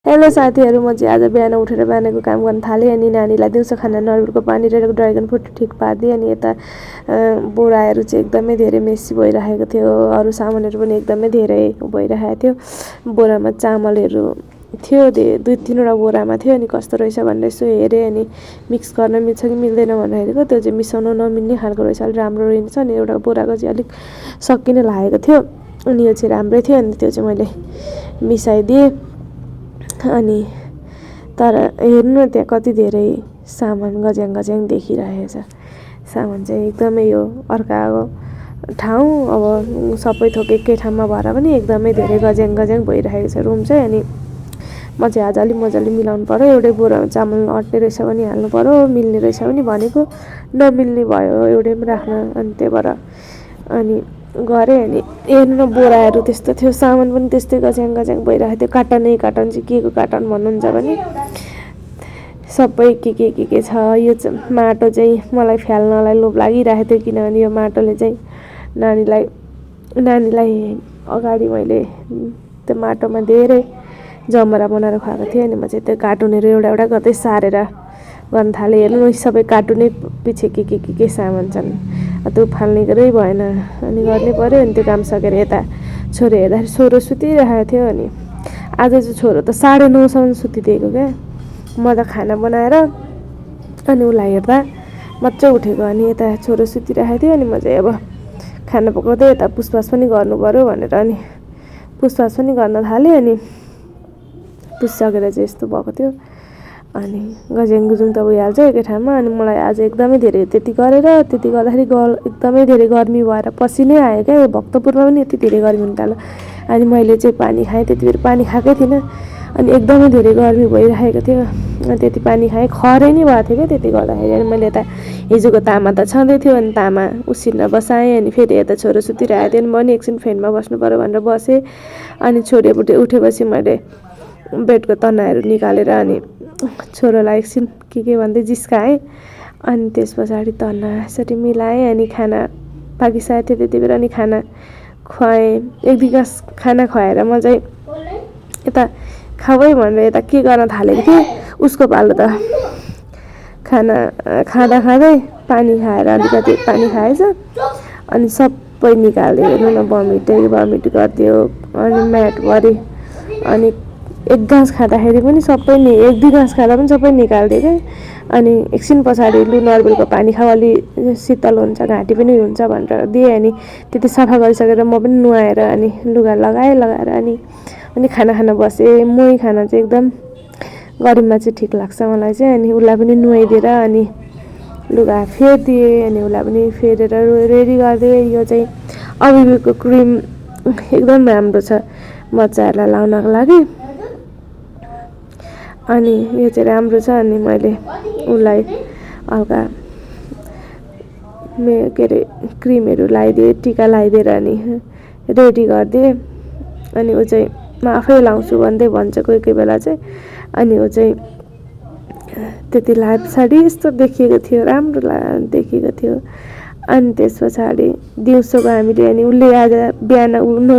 Hello साथीहरू, म चाहिँ आज बिहान उठेर बिहानको काम गर्न थालेँ। अनि नानीलाई दिउँसो खाना नरिवलको पानी र ड्रागन फ्रुट ठिक पारिदिएँ। अनि यता बोराहरू चाहिँ एकदमै धेरै मेसी भइरहेको थियो। अरू सामानहरू पनि एकदमै धेरै भइरहेको थियो। बोरामा चामलहरू थियो, 2-3वटा बोरामा थियो। अनि कस्तो रहेछ भनेर यसो हेरेँ। अनि मिक्स गर्न मिल्छ कि मिल्दैन भनेर हेरेको, त्यो चाहिँ मिसाउन नमिल्ने खालको रहेछ, अलिक राम्रो रहेछ। अनि एउटा बोराको चाहिँ अलिक सकिने लागेको थियो। अनि यो चाहिँ राम्रै थियो। अनि त्यो चाहिँ मैले मिसाइदिएँ। अनि तर हेर्नु न, त्यहाँ कति धेरै सामान गज्याङ गज्याङ देखिरहेछ। सामान चाहिँ एकदमै यो अर्काको ठाउँ, अब सबै थोक एकै ठाउँमा भएर पनि एकदमै धेरै गज्याङ गज्याङ भइरहेको छ रुम चाहिँ। अनि म चाहिँ आज अलिक मजाले मिलाउनु पऱ्यो। एउटै बोरामा चामल अट्ने रहेछ भने हाल्नु पऱ्यो, मिल्ने रहेछ भने भनेको, नमिल्ने भयो एउटै पनि राख्न। अनि त्यही भएर अनि गरेँ। अनि हेर्नु न, बोराहरू त्यस्तो थियो, सामान पनि त्यस्तै गज्याङ गज्याङ भइरहेको थियो। काटनै काटन चाहिँ के को काटन भन्नुहुन्छ भने सबै के छ। यो माटो चाहिँ मलाई फ्याल्नलाई लोभ लागिरहेको थियो, किनभने यो माटोले चाहिँ नानीलाई अगाडि मैले त्यो माटोमा धेरै जमरा बनाएर खुवाएको थिएँ। अनि म चाहिँ त्यो कार्टुनहरू एउटा एउटा गर्दै सारेर गर्न थालेँ। हेर्नु न, सबै कार्टुनै पछि के सामान छन्। त्यो फाल्नेकै भएन, अनि गर्नै पऱ्यो। अनि त्यो काम सकेर यता छोरो हेर्दाखेरि छोरो सुतिरहेको थियो। अनि आज चाहिँ छोरो त 9:30सम्म सुतिदिएको क्या। म त खाना बनाएर अनि उसलाई हेर्दा मजा उठेको। अनि यता छोरो सुतिरहेको थियो। अनि म चाहिँ अब खाना पकाउँदै यता पुसपास पनि गर्नु पऱ्यो भनेर अनि पुसपास पनि गर्न थालेँ। अनि पुसिसकेर चाहिँ यस्तो भएको थियो। अनि गज्याङ गुजुङ त भइहाल्छ एकै ठाउँमा। अनि मलाई आज एकदमै धेरै त्यति गर्दाखेरि एकदमै धेरै गर्मी भएर पसिनै आयो क्या। भक्तपुरमा पनि यति धेरै गर्मी हुन थाल्यो। अनि मैले चाहिँ पानी खाएँ, त्यति बेर पानी खाएकै थिइनँ। अनि एकदमै धेरै गर्मी भइरहेको थियो। अनि त्यति पानी खाएँ, खरै नै भएको थियो क्या त्यति गर्दाखेरि। अनि मैले यता हिजोको तामा त छँदै थियो, अनि तामा उसिन्न बसाएँ। अनि फेरि यता छोरो सुतिरहेको थियो। अनि म नि एकछिन फेनमा बस्नु पऱ्यो भनेर बसेँ। अनि छोरी उठेपछि मैले बेडको तन्नाहरू निकालेर अनि छोरोलाई एकछिन के भन्दै जिस्काएँ। अनि त्यस पछाडि तन्ना यसरी मिलाएँ। अनि खाना पाकिसकेको थियो त्यति बेर। अनि खाना खुवाएँ, 1-2 गाँस खाना खुवाएर म चाहिँ यता खाबै भनेर यता के गर्न थालेको थिएँ। उसको पालो त खाना खाँदै पानी खाएर अलिकति पानी खाएछ। अनि सबै निकाल्यो। हेर्नु न, भमिट गरिदियो। अनि म्याटभरि अनि 1 गाँस खाँदाखेरि पनि सबै 1-2 गाँस खाँदा पनि सबै निकालिदियो क्या। अनि एकछिन पछाडि लु नर्बलको पानी खाऊ, अलि शीतल हुन्छ, घाँटी पनि हुन्छ भनेर दिएँ। अनि त्यति सफा गरिसकेर म पनि नुहाएर अनि लुगा लगाएर अनि खाना खान बसेँ। मै खाना चाहिँ एकदम गरममा चाहिँ ठिक लाग्छ मलाई चाहिँ। अनि उसलाई पनि नुहाइदिएर अनि लुगा फेरिदिएँ। अनि उसलाई पनि फेरेर रेडी गरिदिएँ। यो चाहिँ अबिबीको क्रिम एकदम राम्रो छ बच्चाहरूलाई लाउनको लागि। अनि यो चाहिँ राम्रो छ। अनि मैले उसलाई हल्का के अरे क्रिमहरू लगाइदिएँ, टिका लगाइदिएर अनि रेडी गरिदिएँ। अनि ऊ चाहिँ म आफै लाउँछु भन्दै भन्छ कोही बेला चाहिँ। अनि ऊ चाहिँ त्यति लाए पछाडि यस्तो देखिएको थियो, राम्रो देखिएको थियो। अनि त्यस पछाडि दिउँसोको हामीले अनि उसले आज बिहान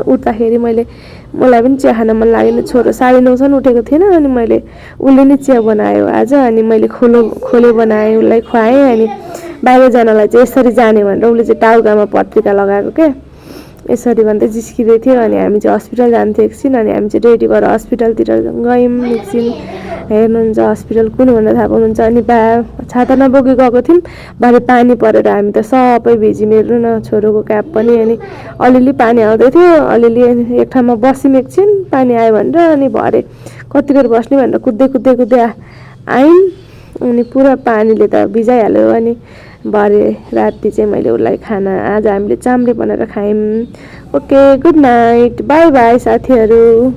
उठ्दाखेरि मलाई पनि चिया खान मन लागेन। छोरो 9:30सम्म उठेको थिएन। अनि उसले नै चिया बनायो आज। अनि मैले खोले बनाएँ, उसलाई खुवाएँ। अनि बाहिर जानलाई चाहिँ यसरी जाने भनेर उसले चाहिँ टाउकामा पत्रिका लगाएको क्या। यसरी भन्दै जिस्किँदै थियो। अनि हामी चाहिँ हस्पिटल जान्थ्यौँ एकछिन। अनि हामी चाहिँ रेडी भएर हस्पिटलतिर गयौँ एकछिन। हेर्नुहुन्छ हस्पिटल कुन भनेर थाहा पाउनुहुन्छ। अनि छाता नबोकी गएको थियौँ, भरे पानी परेर हामी त सबै भिज्यौँ। हेर्नु न, छोरोको क्याप पनि। अनि अलिअलि पानी आउँदै थियो, अलिअलि एक ठाउँमा बस्यौँ एकछिन पानी आयो भनेर। अनि भरे कति बेर बस्ने भनेर कुद्दै आयौँ। अनि पुरा पानीले त भिजाइहाल्यो। अनि भरे राति चाहिँ मैले उसलाई खाना आज हामीले चाम्रे बनाएर खायौँ। Okay, good night, by by साथीहरू।